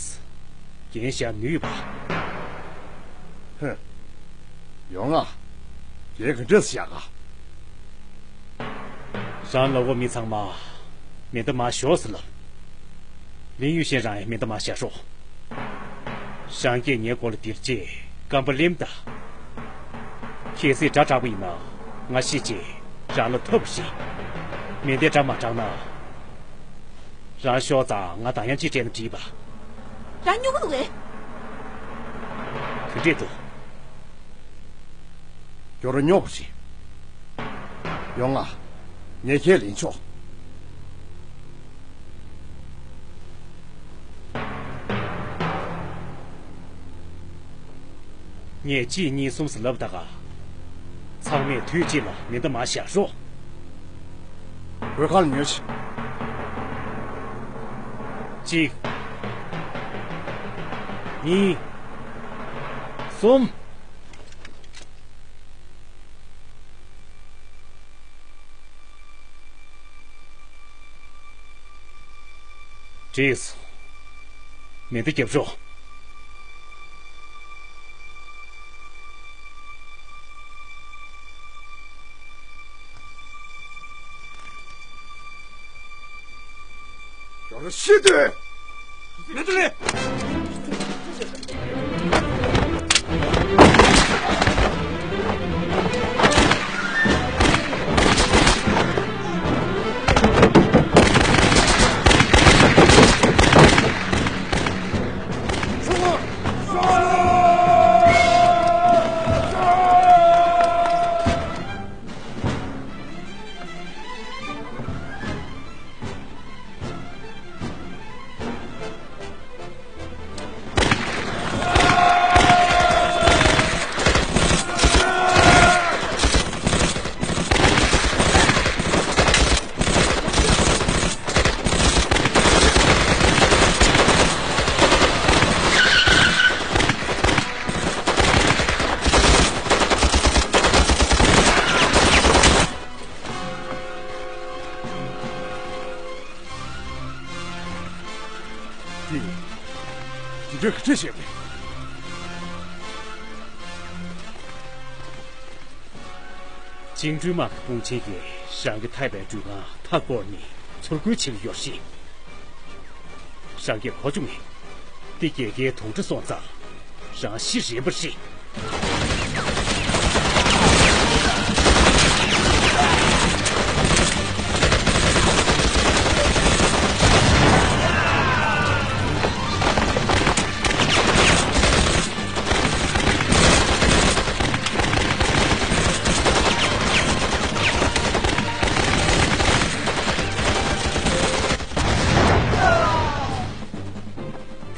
འགན་བཞག་ནུས་པ། ཧུ། ཡོང་ང་། འགན་ག་འདྲས་བཞག་ག་རང་ལ་འོ་མི་ཚང་མ་མེ་མདའ་མར་ཞོག་ཟེར་ལབ། ལིན་ཡུས་ཤིན་རང་ཡང་མེ་མདའ་མར་བཞག་རོགས། ཞང་གིས་ངའི་མགོ་ལ་ལྡིར་རྗེས་རྐང་པ་ལེམ་ད། གལ་སྲིད་དགྲ་དྲག་པོ་ཡིན་ན་ང་ཤི་རྗེས་རང་ལ་ཐོབ་རེད། མེ་མདའི་དགྲ་མ་དྲག་ན། རང་ཤོག་ཙང་ང་དང་ཡང་ཅི་སྤྲད་ན་འགྲིག་པ། རང་སྨྱོ་གི་འདུག་གས། ག་འདྲས་འདུག་ཁྱོད་རང་སྨྱོ་པོ་ཞིག་ཡོང་ང་། ངས་ཁས་ལེན་ཆོག་ངས་གཅིག་གཉིས་གསུམ་ཟེར་ལབ་ད་ག་ཚང་མས་དུས་གཅིག་ལ་མེ་མདའ་མར་བཞག་རོགས། གོས་ཁ་ལ་ཉོན་ཞིག་གཅིག་གཉིས། གསུམ། འགྲིག་སོང་། མེ་མདའ་རྒྱབ་རོགས། ཡོང་ཤི་དུས། མེ་མདའ་ལེན། ཁྱོད་ཀྱིས་ཅི་བྱེད་པས། བཅིངས་འགྲོལ་དམག་གི་དཔུང་ཆེན་གྱིས་རང་གི་ཐའེ་པའི་འགྲུལ་ཁང་མཐའ་བསྐོར་ནས་ཚུར་རྒོལ་བྱེད་ཀྱི་ཡོད་རེད། རང་གིས་གོ་བྱུང་ངས། འདི་རྒྱལ་ཁའི་དུང་སྒྲ་སོང་ཙང་། རང་ཤི་རན་པ་རེད།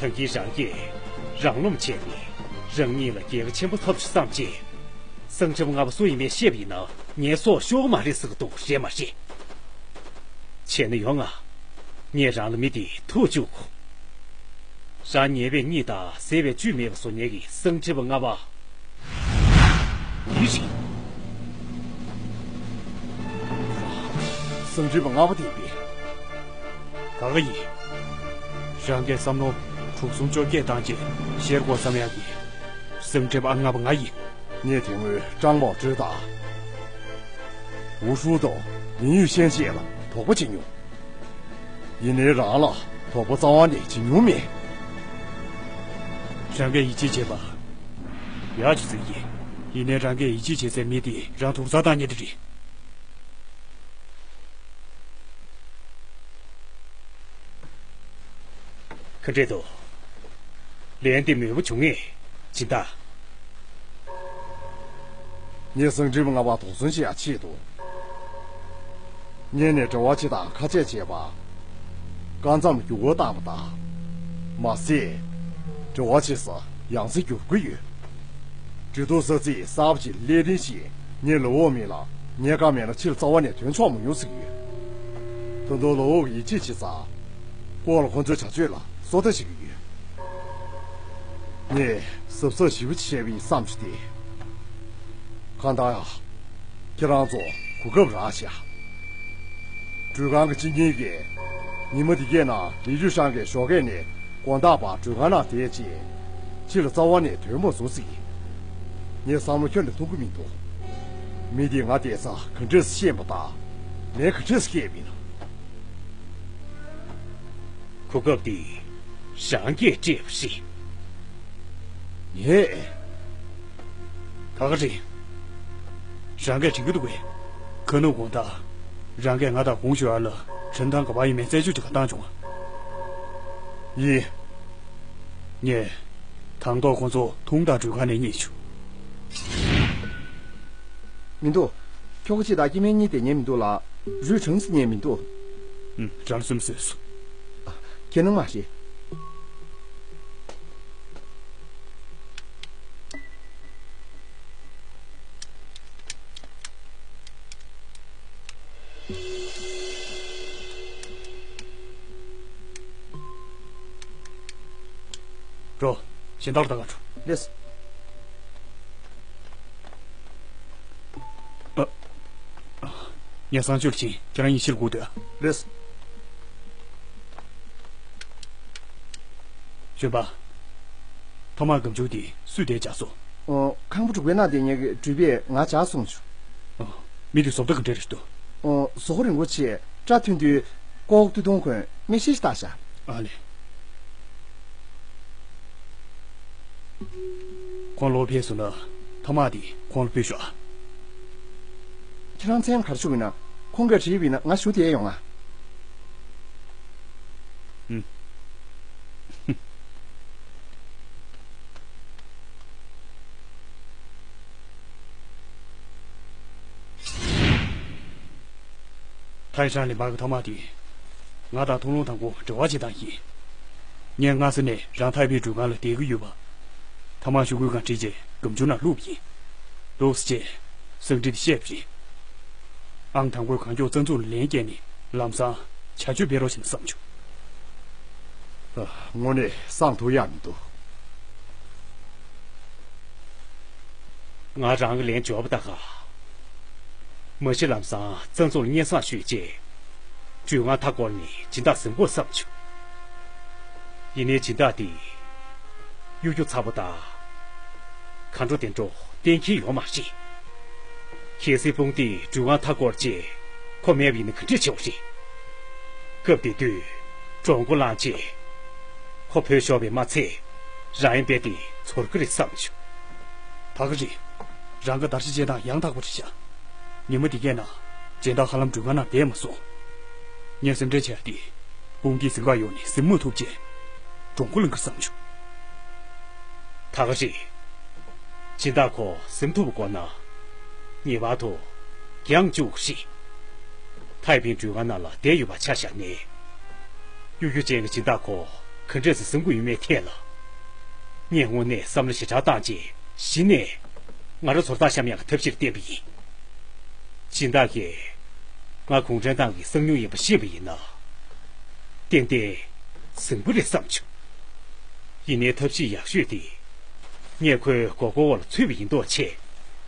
ད་གིན་རང་གིས་རང་རློམ་བྱས་ནས་རང་ཉིད་ལ་རྒྱལ་ཁ་ཆེན་པོ་ཐོབ་ཤག་བསམ་བྱས། གསང་ཁྲི་པ་ལྔ་པ་སུ་ཡིན་མིན་བཤད་པ་ཡིན་ན་ངའི་སྲོག་ཤོར་གི་མ་རེད་ཟེར་གི་འདུག་རེད་མ་རེད། བྱས་ན་ཡོང་ང་། ངས་རང་ལ་མི་དེ་ཐུག་བཅུག་གོ། རང་ཉེས་པའི་གཉིད་དང་ཟད་པའི་བཅུད་མེད་པ་བཟོ་མཁན་གྱི་གསང་ཁྲི་པ་ལྔ་པ། འདི་རེད། གསང་ཁྲི་པ་ལྔ་པ་དེ་ཡིན་པས། ག་ག་ཡིན། རང་གིས་བསམ་བློ་དྲུག་གསུམ་བཅོ་བརྒྱད་བཏང་རྗེས་བཤད་དགོས་བསམ་ཡག་གི། གསང་ཁྲི་པ་ལྔ་པ་ང་ཡིན། ངས་དེ་སྔོན་ཀྲང་མའོ་ཀྲོའུ་དང་། ཝུ་ཧྲུའུ་དང་ལིན་ཡུས་ཤན་བཅས་ལ་དོགས་པ་བྱེད་མྱོང་། ཡིན་ནའི་རང་ལ་དོགས་པ་རྩ་བ་ནས་བྱེད་མྱོང་མེད། རང་གིས་ཡིད་ཆེས་བྱས་པ། ཡག་ཅིག་ཟེར་གྱི། ཡིན་ནའི་རང་གིས་ཡིད་ཆེས་བྱེད་སའི་མི་དེ་རང་དུར་ས་བཏང་མཁན་དེ་རེད། ག་འདྲས་འདུག་ལན་འདི་མོས་པོ་བྱུང་ངས། སྦྱིན་བདག་ངས་གསང་ཁྲི་པ་ལྔ་པ་དོགས་ཟོན་བྱེད་ཡག་ཆེད་དུ། སྔོན་ནས་འབྲེལ་བ་བྱེད་དང་ཁ་ཆད་བྱས་པ། སྐབས་མཚམས་འགྱུར་བ་བཏང་བ་དང་། མ་ཟད། འབྲེལ་བ་བྱེད་ས་ཡང་སེ་འགྱུར་གྱི་ཡོད། འབྲེལ་གཏུག་ས་ཚིགས་གསར་པ་ཅིག་སླེབས་རིན་བཞིན་ངས་ལབ་འོག་མིན་ལ་ངའི་བཀའ་མེད་ན་ཕྱིར་རྩ་བ་ནས་ཐོན་ཆོག་མི་ཡོང་ཟེར་གྱི་ཡོད། ད་དུང་ལབ་འོག་གི་ཡིད་ཆེས་བྱེད་ས། ལྐོག་ལ་ཁོ་ཚོའི་བྱ་སྤྱོད་ལ་སོ་ལྟ་བྱེད་ཀྱི་ཡོད། ངས་གཟབ་གཟབ་ཞིབ་པོ་བྱས་པ་ཡིན་བསམ་བྱུང་སྟེ། གང་ལྟར་ཡང་། ཁྱེད་རང་ཚོ་གོ་སྐབས་རག་ཤག་འགྲུལ་ཁང་གི་སྤྱི་འགན་གྱིས། ཉི་མ་འདི་གའི་ནང་ལི་ཅུ་ཤང་གིས་ཞོགས་ཀས་ནས་དགོང་དག་བར་འགྲུལ་ཁང་ནང་བསྡད་རྗེས། ཕྱིར་རྩ་བ་ནས་ཐོན་མ་སོང་ཟེར་གྱི། ངས་བསམ་བློ་ཁྱོན་ནས་ཐོངས་ཀྱི་མི་འདུག་མི་དེས་ང་བསྡད་ས་ག་འདྲས་སེ་ཤེས་པ་དང་། ལན་ག་འདྲས་སེ་བསྐྱལ་བ་ཡིན་ན། གོ་སྐབས་འདི་རང་གིས་སྤྲད་པ་རེད། ངས། ག་ག་རེད། རང་གིས་དྲན་གྱི་འདུག་གས། ཁ་ནུབ་དགོང་དག་རང་གིས་ང་དང་གུང་ཞུ་ཨར་ལ་ཁྲིན་ཐང་ག་པར་ཡིན་མིན་རྩད་གཅོད་བྱེད་ག་བཏང་བྱུང་ང་། ཡིན། ངས། དང་ཐོག་ཁོང་ཚོ་ཐུང་དང་འགྲུལ་ཁང་ནས་རྙེད་བྱུང་། མི་འདུག་ཁྱོ་ག་གཅིག་དང་སྐྱེ་དམན་གཉིས་དེ་རྙེད་མི་འདུག་ལགས། རུས་གྲངས་སུ་རྙེད་མི་འདུག་ཨུམ། རང་སེམས་བཟོས་སོང་། ཁྱེད་སྣང་མ་ཤེས། འགྲོ། གཞན་དག་ལ་ལྟ་ག་འགྲོ། ལེས། ཨ། ངས་གསང་སྤྱོད་ལ་ཕྱིན། ཁྱེད་རང་ཡིད་ཆེས་ལ་སྒུག་སྡོད་ཨ། ལེས། གཞོན་པ། ཐ་མག་སྒམ་ཆུང་དེ་སུས་དེ་བཅག་སོང་། ཨོ། ཁང་པ་དྲུག་པའི་ནང་དེ་ངེད་ཀྱི་འགྲུལ་པས་ང་བཅག་སོང་བྱུང་། ཨོ། མི་དེ་བཟོ་ལྟ་ག་འདྲ་རེད་འདུག་ཨོ། གཟུགས་པོ་རིང་པོ་བྱས། སྐྲ་ཐུང་ཐུང་། ལྐོག་ཏུ་ཐུང་གོན། མིག་ཤེལ་ཞིག་བཏགས་ཤག་ཨ་ལེ། ཁོང་ལོག་ཕེབས་སོང་ན་ཐ་མག་དེ་ཁོང་ལ་ཕུལ་ཤོག་ཨ། ཁྱེད་རང་མཚན་ག་རེ་ཞུ་གི་ཡིན་ན། ཁོང་གིས་དྲིས་པ་ཡིན་ན་ང་ཞུ་བསྡད་ཡོང་ང་། ཨུམ། ཐའེ་ཧྲན་ལི་མ་གི་ཐ་མག་དེ། ང་དང་ཐུང་ལུང་དང་པོ་འབྲེལ་བ་བྱེད་སྟངས་ཡིན། ངས་སྔ་ས་ནས་རང་ཐའེ་པེའི་འགྲུལ་ཁང་ལ་བསྡད་ཀྱི་ཡོད་པ། ཐ་མག་ཤོག་གུའི་སྒང་བྲིས་རྗེས་སྒམ་ཆུང་ནང་བླུགས་པ་ཡིན། བླུགས་ཚར་རྗེས། གསང་ཁྲི་དེ་བཤད་པ་རེད། ཨང་དང་པོས་གང་མགྱོགས་རྩ་འཛུགས་ལ་ལན་བསྐྱལ་ནས་ལམ་སང་བྱ་སྤྱོད་སྤེལ་རོགས་བྱེད་ན་བསམ་བྱུང་། ཨ། དངོས་གནས་བསམ་ཐུབ་ཡག་མི་འདུག་ང་རང་གི་ལན་འབྱོར་བ་ད་ག་མ་གཞི་ལམ་སང་རྩ་འཛུགས་ལ་སྙན་སེང་ཞུས་རྗེས། འགྲུལ་ཁང་མཐའ་བསྐོར་ནས་སྦྱིན་བདག་ཟིན་དགོས་བསམ་བྱུང་། ཡིན་ནའི་སྦྱིན་བདག་དེས། གཡོ་སྒྱུ་ཚ་པོ་དང་། གང་འགྲོ་དེ་འགྲོ་གཏན་འཁེལ་ཡོད་མ་རེད། གལ་སྲིད་དཔུང་སྡེས་འགྲུལ་ཁང་མཐའ་བསྐོར་རྗེས་ཁོ་མེད་པ་ཡིན་ན་ག་འདྲ་བྱེད་པ་རེད། སྐབས་དེ་དུས་གྲོགས་མགོ་བླངས་རྗེས་ཁོ་བྲོས་ཤོར་བས་མ་ཚད་རང་ཡང་རྦད་དེ་ཚོར་གི་རེད་བསམ་བྱུང་། ད་ག་རེད། རང་གི་བརྡར་ཤ་བཅད་སྟངས་ཡང་དག་པོ་རེད་ཤག་ཉི་མ་དེ་གའི་ནང་སྦྱིན་བདག་ཧ་ལམ་འགྲུལ་ཁང་ནང་བསྡད་མ་སོང་། ངས་སེམས་ཁྲལ་བྱས་ཏེ། དཔུང་སྡེའི་གཟིམ་ཁང་ཡོང་ནས་གཟིམ་མ་ཐུབ་རྗེས། གྲོགས་མགོ་བླང་གི་བསམ་བྱུང་། ད་ག་རེད། སྦྱིན་བདག་ཁོ་གཟིམ་ཐུབ་པ་དགོས་ན། ངེས་པར་དུ་རྒྱང་བཅུག་ཤིག་ཐའེ་ཕིང་འགྲུལ་ཁང་ནང་ལ་བསྡད་ཡོད་པ་ཆ་བཞག་ནས། གཡོ་སྒྱུ་ཅན་གྱི་སྦྱིན་བདག་ཁོ་ག་འདྲས་སེ་གཟིམ་དགོས་ཡོད་མེད་ཐད་ལ། ངས་དངོས་གནས་བསམ་བློ་ཞེ་དྲག་བཏང་རྗེས་གཞི་ནས་ང་རང་ཚོར་ཐག་བཤམ་ཡག་གི་ཐབས་ཤེས་བསྟེན་པ་ཡིན། སྦྱིན་བདག་གིས་ང་གུང་ཁྲན་ཏང་གི་གསང་ཉུལ་ཡིན་པ་ཤེས་པ་ཡིན་ན། ཏན་ཏན་གཟིམ་གྱི་རེད་བསམ་བྱུང་། ཡིན་ནའི་ཐབས་ཤེས་ཡག་ཤོས་དེ། ངས་ཁོའི་མགོ་སྐོར་འོག་ལ་ཚུད་པ་ཡིན་མདོག་བྱས།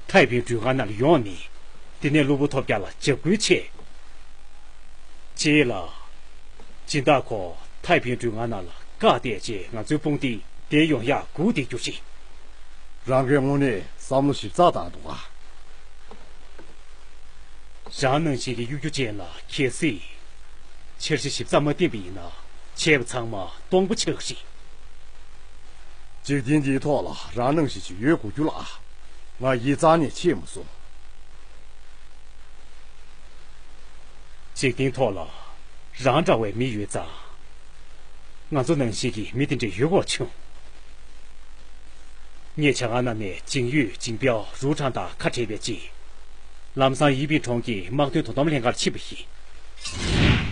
ཐའེ་ཕིང་འགྲུལ་ཁང་ནང་ལ་ཡོང་ནས། དེ་ནས་གློ་བུར་ཐོལ་རྒྱག་ལ་འཇབ་རྒོལ་བྱས། རྗེས་ལ། སྦྱིན་བདག་ཁོ་ཐའེ་ཕིང་འགྲུལ་ཁང་ནང་ལ་བཀག་བསྡད་རྗེས་ང་ཚོའི་དཔུང་སྡེ་དེ་ཡོང་ཡག་སྒུག་བསྡད་རྒྱུ་རེད། རང་གིས་དངོས་གནས་བསམ་བློ་ཞིབ་ཚགས་བཏང་འདུག་ག་རང་ནང་བཞིན་གྱི་གཡོ་སྒྱུ་ཅན་ལ་གལ་སྲིད། འཆར་གཞི་ཞིབ་ཚགས་མ་བཏིང་པ་ཡིན་ན། བྱས་པ་ཚང་མ་སྟོང་པ་ཆགས་ཀྱི་རེད། འཇིག་རྟེན་འདིའི་ཐོག་ལ་རང་ནང་བཞིན་ཞིག་ཡོད་དགོས་རྒྱུ་ལ། ང་ཡིད་གཙང་ནས་ཆེས་མ་སོང་། འཇིག་རྟེན་ཐོག་ལ་རང་འདྲ་བའི་མི་ཡོད་ཙང་། ང་ཚོ་ནང་བཞིན་གྱི་མི་དེ་འདྲ་ཡོད་དགོས་བྱུང་། ངས་ཇ་ཁང་ནང་ནས་ཅིང་ཡུས། ཅིང་པའོ། རུའུ་ཁྲང་དང་ཁ་བྲལ་བའི་རྗེས། ལམ་སང་ཡི་པིན་གྲོང་གི་དམག་དོན་དོ་དམ་ལྷན་ཁང་ལ་ཕྱིན་པ་ཡིན།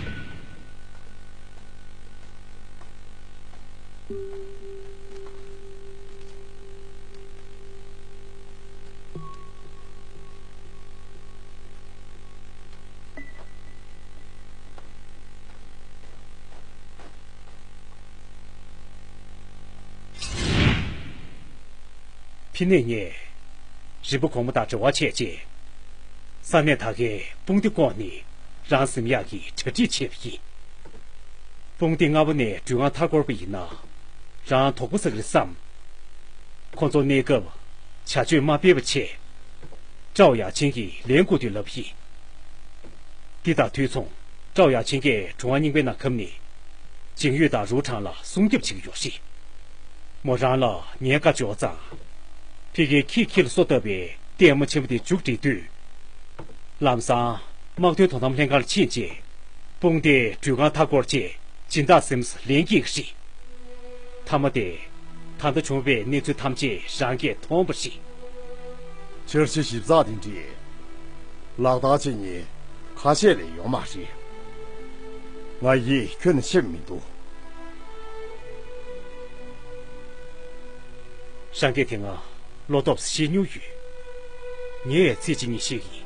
ཕི་ནས་ངས་རིམ་པ་གོང་མ་དང་འབྲེལ་བ་བྱས་རྗེས། ས་གནས་དག་གའི་དཔུང་སྡེ་བསྐོངས་ནས་རང་གཟིམ་ཡག་གི་གྲ་སྒྲིག་བྱས་པ་ཡིན། དཔུང་སྡེ་ལྔ་པ་ནས་འགྲུལ་ཁང་མཐའ་བསྐོར་བ་ཡིན་ན། རང་དོགས་པ་ཟ་གི་རེད་བསམ། ཁོ་ཚོ་གནས་སྐབས་བྱ་སྤྱོད་མ་སྤེལ་བ་བྱས། ཀྲའོ་ཡ་ཆིན་གྱིས་ལན་བསྐུར་དུས་ལབ་ཡིན། འདི་དང་དུས་མཚུངས་ཀྲའོ་ཡ་ཆིན་གྱིས་གྲོང་བ་རྙིང་པའི་ནང་ཁབ་ནས། ཅིང་ཡུས་དང་རུའུ་ཁྲང་ལ་སྲུང་སྐྱོབ་བྱེད་ཀྱི་ཡོད་རེད། མོ་རང་ལ་ངའི་བཀའ་འབྱོར་ཙང་། ཕ་གིའི་ཁྱི་ཁྱི་ལ་སོ་བཏབ་པའི་ལྟད་མོ་ཆེན་པོ་དེ་མཇུག་བསྒྲིལ་དུས། ལམ་སང་དམག་དོན་དོ་དམ་ལྷན་ཁང་ལ་ཕྱིན་རྗེས། དཔུང་སྡེས་འགྲུལ་ཁང་མཐའ་བསྐོར་རྗེས་སྦྱིན་བདག་སེམས་ལན་སྐྱེལ་གྱི་རེད། མཐའ་མ་དེ། ད་ལྟ་བྱུང་བའི་གནས་ཚུལ་ཐམས་ཅད་རང་གིས་མཐོང་བ་རེད། འཆར་གཞི་ཞིབ་ཚགས་དེ་འདྲས་ལག་བསྟར་བྱེད་མཁན་ཁ་ཤས་ལས་ཡོད་མ་རེད། ང་ཡིས་ཁྱོན་ནས་ཤེས་མི་འདུག་རང་གིས་དེ་སྔ་བློ་སྟོབས་བཤད་མྱོང་ཡོད། ངས་ཚིག་གཅིག་གཉིས་བཤད་ཀྱི་ཡིན།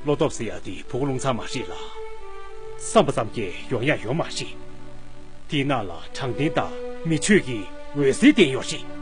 བློ་སྟོབས་ཟེར་ཡག་དེ་བུ་གུ་རླུང་ཚང་མ་རེད་ལ། བསམ་པ་ཙམ་གྱིས་ཡོང་ཡག་ཡོད་མ་རེད། དེའི་ནང་ལ་དྲང་བདེན་དང་མི་ཆོས་ཀྱི་འོད་ཟེར་ལྡན་ཡོད་རེད།